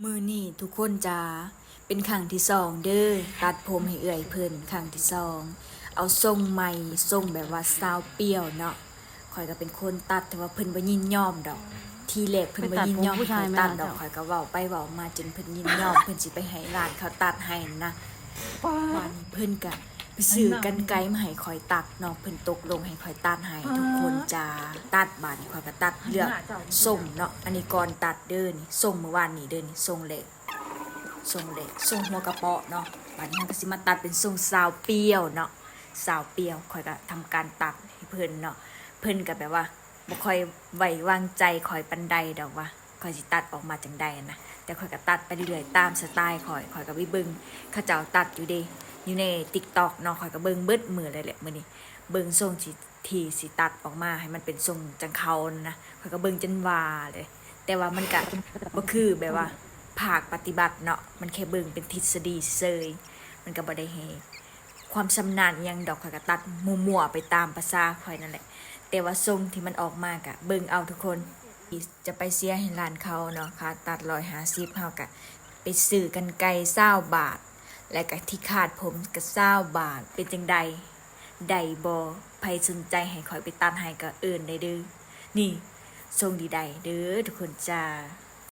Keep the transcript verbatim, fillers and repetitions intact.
มื้อนี้ทุกคนจ๋า เป็นครั้งที่สองเด้อ ตัดผมให้เอื้อยเพิ่นครั้งที่สอง เอาทรงใหม่ ทรงแบบว่าสาวเปรี้ยวเนาะ ข้อยก็เป็นคนตัด แต่ว่าเพิ่นบ่ยินยอมดอก ทีแรกเพิ่นบ่ยินยอมให้ข้อยตัดดอก ข้อยก็เว้าไปเว้ามาจนเพิ่นยินยอม เพิ่นสิไปให้ร้านเขาตัดให้นะ บาดนี้เพิ่นก็ไปซื้อกรรไกรมาให้ข้อยตัดเนาะ เพิ่นตกลงให้ข้อยตัดให้ทุกคนจ๋า ตัด บาดนี้ข้อยก็ตัดเลือกทรงเนาะ อันนี้ก่อนตัดเด้อนี่ ทรงมื้อวานนี้เด้อนี่ ทรงแรก ทรงแรก ทรงหัวกะเปาะเนาะ บาดนี้เฮาก็สิมาตัดเป็นทรงสาวเปรี้ยวเนาะ สาวเปรี้ยว ข้อยก็ทำการตัดให้เพิ่นเนาะ เพิ่นก็แบบว่าบ่ค่อยไว้วางใจข้อยปานใดดอกว่า ข้อยสิตัดออกมาจั่งใดนะ แต่ข้อยก็ตัดไปเรื่อยๆ ตามสไตล์ข้อย ข้อยก็ไปเบิ่งเขาเจ้าตัดอยู่เด้ อยู่ใน TikTok เนาะ ข้อยก็เบิ่งเบิดมื้อเลยแหละมื้อนี้ เบิ่งทรงที่ ที่สิตัดออกมาให้มันเป็นทรงจั่งเขานั่นนะ ข้อยก็เบิ่งจนว่าเลย แต่ว่ามันก็บ่คือแบบว่าภาคปฏิบัติเนาะ มันแค่เบิ่งเป็นทฤษฎีเฉย มันก็บ่ได้ให้ความชำนาญอิหยังดอก ข้อยก็ตัดมั่วๆ ไปตามประสาข้อยนั่นแหละ แต่ว่าทรงที่มันออกมาก็เบิ่งเอาทุกคน จะไปเสียให้ร้านเขาเนาะ ค่าตัดร้อยห้าสิบ เฮาก็ไปซื้อกรรไกรซาวบาท และก็ที่คาดผมก็ซาวบาท เป็นจั่งใด ได้บ่ ไผสนใจให้ข้อยไปตัดให้ก็เอิ้นได้เด้อ นี่ ทรงนี้ได้เด้อทุกคนจ๋า